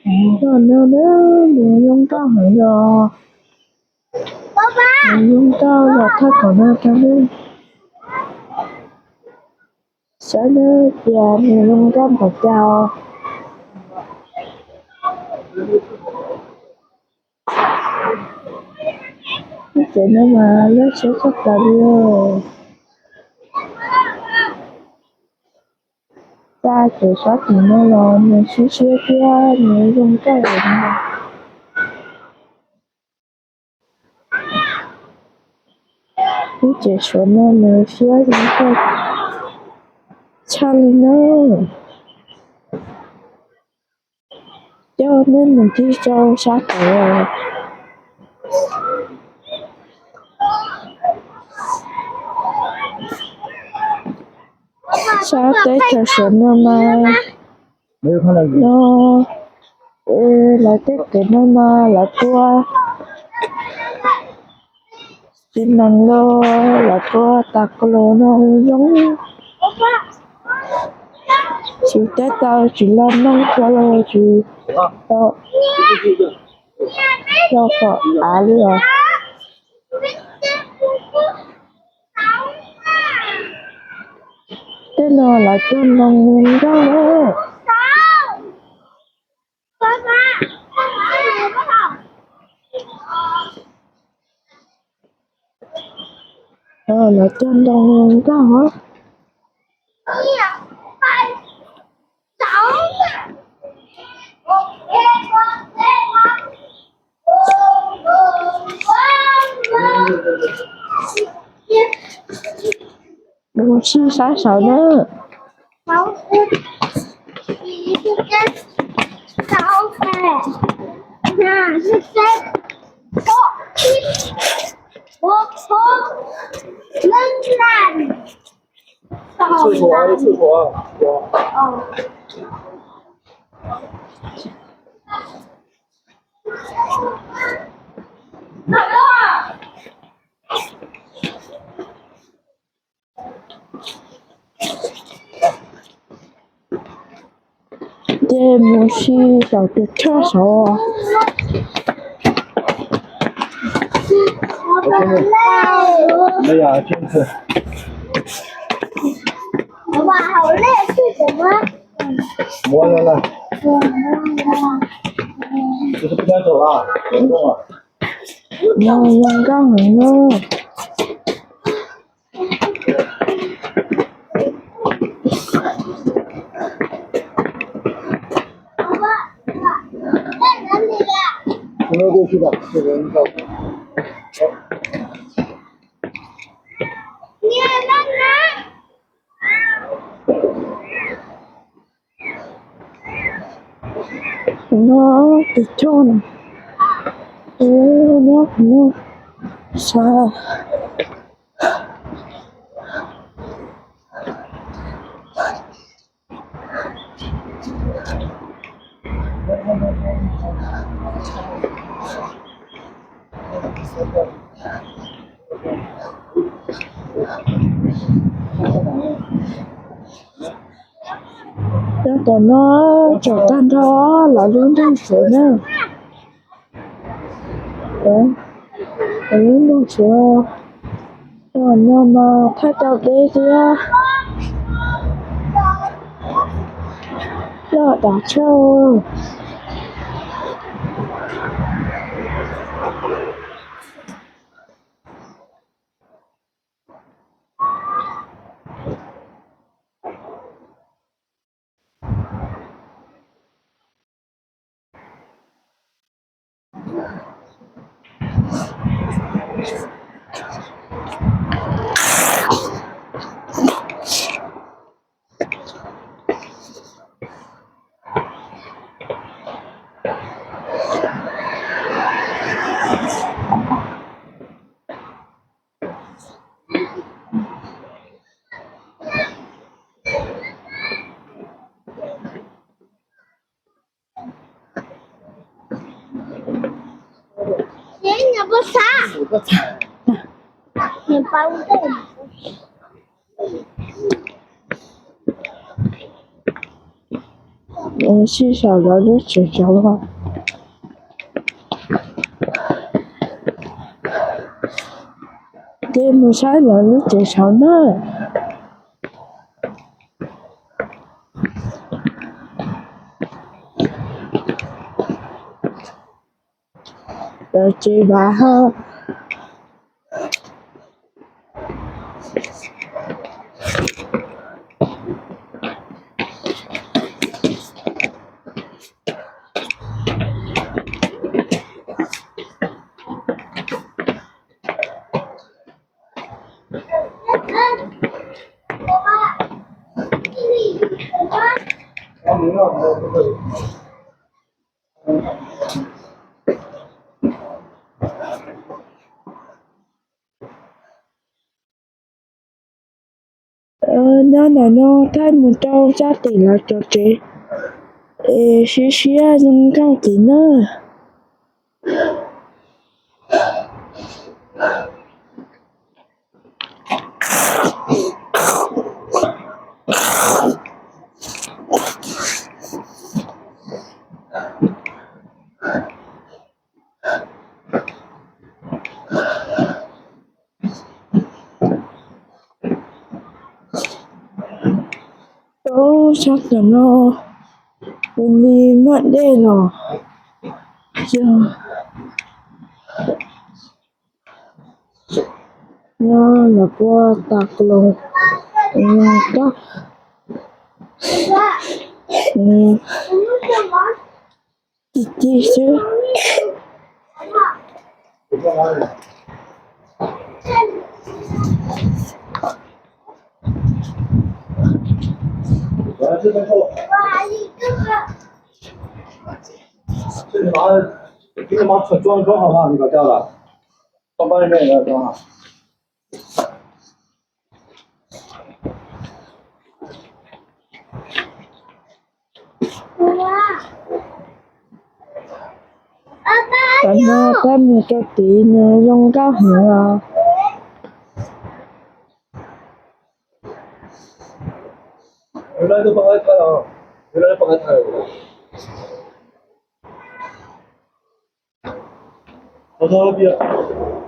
Nws zoo nkauj heev los, nws zoo nkauj los thaj kom no rau nej saib na, tias nws zoo nkauj npaum cas. Lub tsev no mas loj siab tshaj plaws li. Txaj tsev sab tim no los nws siab siab thiab nws zoo nkauj heev. Lub tsev suav no nws siab zoo nkauj tshaj li na. Coj nej mus ncig rau sab tod. Sab teb chaws Suav no mas, no, lawv tej kev no mas lawv tua xi mas los lawv tua tas ko los no zoo. Tsis tab tau tsis los noj tua los tsis tau los kom av li os. Tej no lawv cog ntoo nkauj na. Lawv cog ntoo nkauj. Mus sim saib saud na. Ces mus sim saum tus choj saud. Nws zoo nkauj heev na. Kuv nyob tus choj no, nyob kuv nyob sab. Cov tom no tseem tag nrho lawv lub nroog Suav na. Lawv lub nroog Suav, tom no mas thaj chaw deb thiab loj tas tshaj. Sij saum lawv lub tsev saud. Ces mus saib lawv lub tsev saud na. Lawv tsev vav hab. Nyob ntawm no thaij mus rau sab tim lawv cov tsev es siab siab zoo nkauj kawg na. Sab tom no kuv li muaj dej los yog no lawv puag ta klo tab ti ti xwb. Tam no peb mus rau tid no zoo nkauj heev os.